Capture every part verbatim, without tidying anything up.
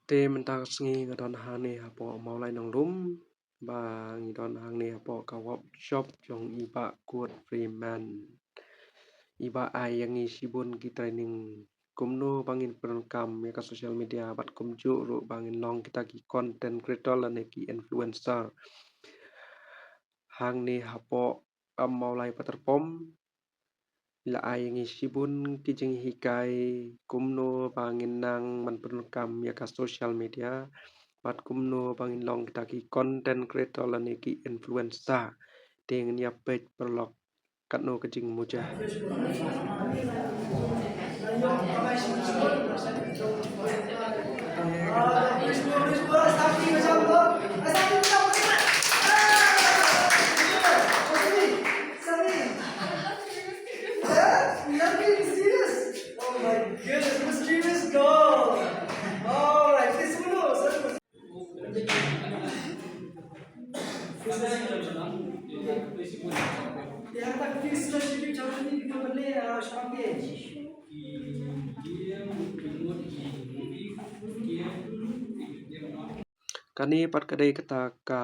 Te mynta ka sngi nga don hangne hapoh Mawlai Nonglum, ba ngi don hangne hapoh ka workshop jong i Bah Kut Freeman. I Bah ai ïa ngi shibun ki training kumno ba ngin pyndonkam ïa ka social media bad kumjuh ruh ba ngin long kita ki content creator lane ki influencer. Hangne hapoh Mawlai Patarpom, i la ai ïa ngi shibun ki jinghikai kumno ba ngin nang ban pyndonkam ïa ka social media bad kumno ba ngin long kita ki content creator lane ki influencer. Te ngin ïa peit paralok katno ka jingmuja. Oh my goodness, mysterious girl. All right, this one knows. Kane pat ka dei kata ka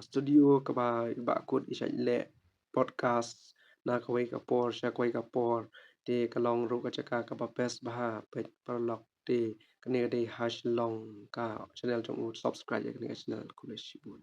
studio kaba i Bah Kut i shait leh podcast na kawei ka por sha kawei ka por. Te ka long ruh ka jaka kaba best bha, peit paralok. Te kane ka dei ha Shillong ka channel jong u, subscribe ïa kane ka channel. Khublei shibun.